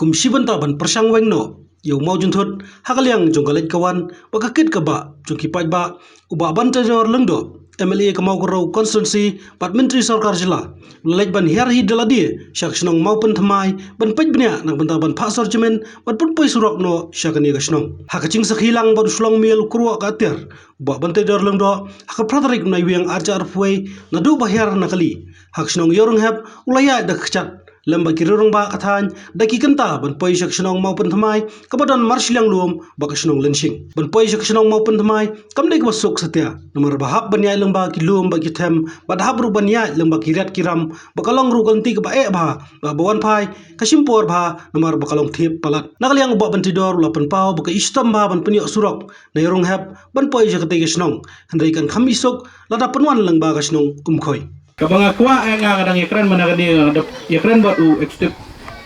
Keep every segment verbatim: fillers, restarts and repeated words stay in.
kum shi bynta ban pyrshang weng noh ïa u mawjynthut ha ka liang jong ka leit ka wan bad ka kit ka bah jong ki paidbah, u Bah Banteidor Lyngdoh, M L A ka Mawkynrew Constituency bad Myntri Sorkar Jylla, u la leit ban hiar hi da lade sha ka shnong Mawpynthymmai ban peit bniah na ka bynta ban phah sor cement bad pynpoi surok noh sha kane ka shnong. Ha ka jingsakhi lang bad u shlong miel u kyrwoh ka atiar, u Bah Banteidor Lyngdoh, ha ka phra tarik u Naiwieng arhajar arphew wei, naduh ba hiar na kali ha ka shnong Ïewrynghep, u la ïaid da ka kjat lem bad ki rangbah ka thaiñ da ki kynta ban poi sha ka shnong Mawpynthymmai kaba don marshiliang lum bad ka shnong Lynshing. Ban poi sha ka shnong Mawpynthymmai kam dei kaba suk satia, namar ba hap ban ïaid lyngba ki lum bad ki them bad hap ruh ban ïaid lyngba ki riat ki ram bad ka long ruh ka lynti kaba eh bha bad ba wan phai ka shim por bha namar ba ka long thiep palat. Na ka liang u Bah Banteidor u la pynpaw ba ka ishitom bha ban pynïoh surok na Ïewrynghep ban poi sha katei ka shnong, hynrei kan kham isuk lada pynwan lyngba ka shnong Umkhoi. Kaba nga kwah, eh, nga ka dang ïakren mynta kane, nga dep ïakren bad u executive,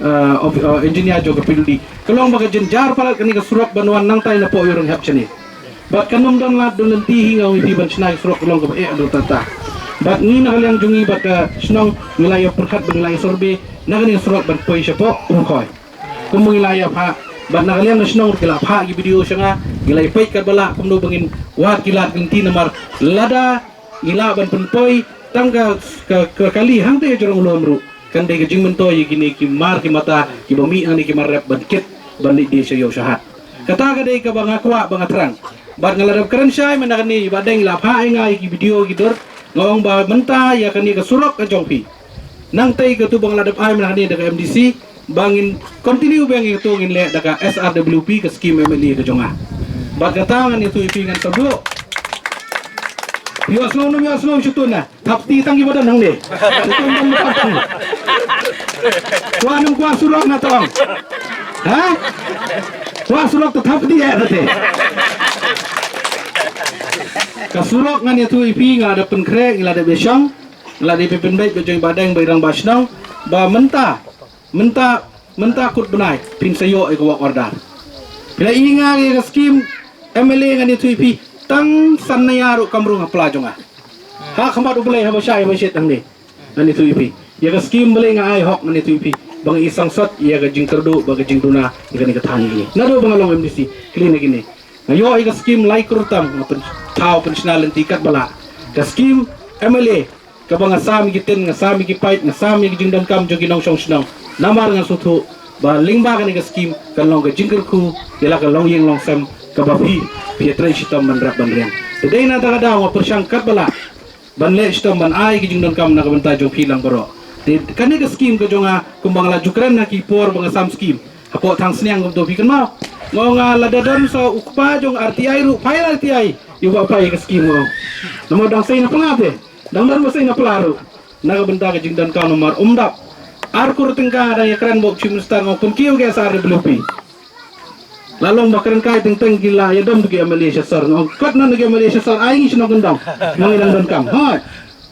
eh, of, eh, engineer jong ka P W D. Ka long ba ka jynjar palat kane ka surok ban wan nangtai napoh Ïewrynghep shane. Bad kan ym don lad don lynti hi, nga ong ïa phi, ban shna ka surok ka long kaba eh haduh katta. Bad ngi na ka liang jong ngi bad ka shnong ngi la ïa pyrkhat bad ngi la ïa survey na kane ka surok ban poi shapoh Umkhoi. Kumba ngi la ïa phah, bad na ka liang ka shnong ki la phah ki video sha nga, ngi la ïa peit katba lah kumno ba ngin wad ki lad ki lynti, namar lada ngi lah ban pynpoi tang ka, ka, ka kali hangta ïa jrong lum ruh, kan dei ka jingmyntoi ïa kine ki mar ki mata kiba mih hangne, ki mar rep ban kit ban leit die sha ïew sha hat. Kata ka dei kaba nga kwah ba nga thrang. Bad nga la dep kren shai mynta kane, i Bah Deng i la phah ïa nga ïa ki video ki dur, nga ong ba mynta ïa kane ka surok ka jong phi, nangtei katto ba nga la dep ai mynta kane da ka M D C, ba ngin continue biang ïa kato, ngin leh da ka S R W P, ka scheme M L A ka jong nga. Bad kata ngan ïathuh ïa phi, ngan sa buh. Ïohsngew nym ïohsngew, shu tun na thap kti tang kiba don hangne. Shu tun, tang thap kti. Kwah nym kwah surok na tong? Ha? Kwah surok te thap kti eh te. Ka surok ngan ïathuh ïa phi, nga la dep pynkhreh, nga la dep ïashong, nga la dep pynbeit bad jong i Bah Deng bad i rangbah shnong, ba mynta, mynta, mynta kut bnai phin sa ïoh ïa ka work order. Phi la ïohi nga ïa ka scheme M L A, ngan ïathuh ïa phi, tang san naia ruh kam rung ha pla jong nga. Ha khmat U Blei haba shai haba shet hangne, ngan ïathuh ïa phi. Ïa ka scheme balei nga ai hok, ngan ïathuh ïa phi, ba nga i sangsot ïa ka jingkyrduh bad ka jingduna ïa kane ka thaiñ. Naduh ba nga long M D C, kylli na kine, nga ïoh ïa ka scheme lai klur tam, nga pynthaw pynshna lynti katba lah. Ka scheme M L A kaba nga sam ïa ki tin, nga sam ïa ki paip, nga sam ïa ki jingdonkam jong ki nongshong shnong. Namar nga sngewthuh ba lyngba kane ka scheme kan long ka jingkyrkhu ïa la ka longïing longsem kaba phi, phi ïatrei shitom ban rep ban riang. Te dei na kata ka daw nga pyrshang katba lah ban leh shitom ban ai ki jingdonkam na ka bynta jong phi lang baroh. Te kane ka scheme ka jong nga, kumba nga la ju kren ha ki por ba nga sam scheme hapoh Thangsniang, kumto phi kynmaw. Nga ong, nga lada don sa u kpa jong R T I ruh, phai R T I, ïa u ba phai ïa ka scheme, nga ong. Namar dang sei na pla te, dang don ba sei na pla ruh. Na ka bynta ka jingdonkam, namar um dap. Ar klur tyngka, dang ïakren bad u Chief Minister, nga ong pynkiew ka S R W P. La long ba kren kai teng teng ki la ïadom ki M L A sha sor. Nga ong, kot na ki M L A sha sor, ai ngi shnong kyndong, ngi dang donkam. Hooid.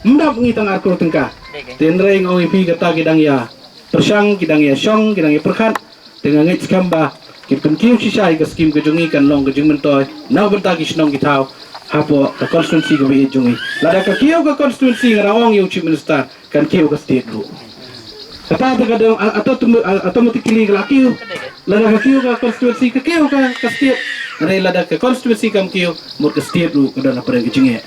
Ym dap ngi tang ar klur tyngka. Te hynrei nga ong ïa phi, kata ki dang ïa pyrshang, ki dang ïa shong, ki dang ïa pyrkhat. Te nga ngeit skhem ba kin pynkiew shisha ïa ka scheme ka jong ngi, kan long ka jingmyntoi na ka bynta ki shnong ki thaw hapoh ka constituency kaba ïeit jong ngi. Lada ka kiew ka constituency, nga dang ong ïa u Chief Minister, kan kiew ka state ruh. Kata te ka dang, a-, auto-, automatically ka la kiew. Lada ka kiew ka constituency, ka kiew ka, ka state. Hynrei lada ka constituency kam kiew, mut ka state ruh ka don hapdeng ka jingeh.